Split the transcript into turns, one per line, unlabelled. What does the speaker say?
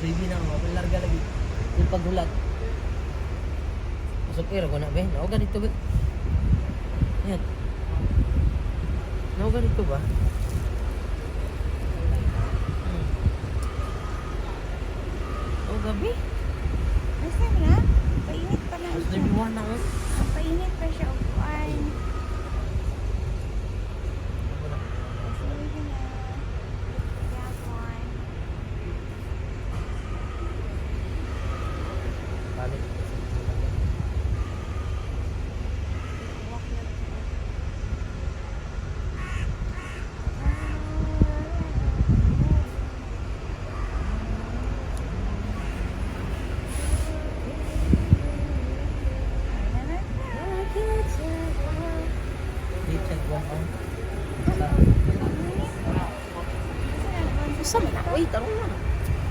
Sige na, mapalarga lagi. Yung paghulat. Masuk ko na be. Naoga dito be. Yan. Naoga dito ba? Oh, gabi.
Basta na. Painit pa lang
Mas
siya.
31 na oh.
Painit pa siya upuan. Sige na. Yapon.
Balik.
Walk na to.
Dito siya buwan pa. Sa man na. Uy, tarong na.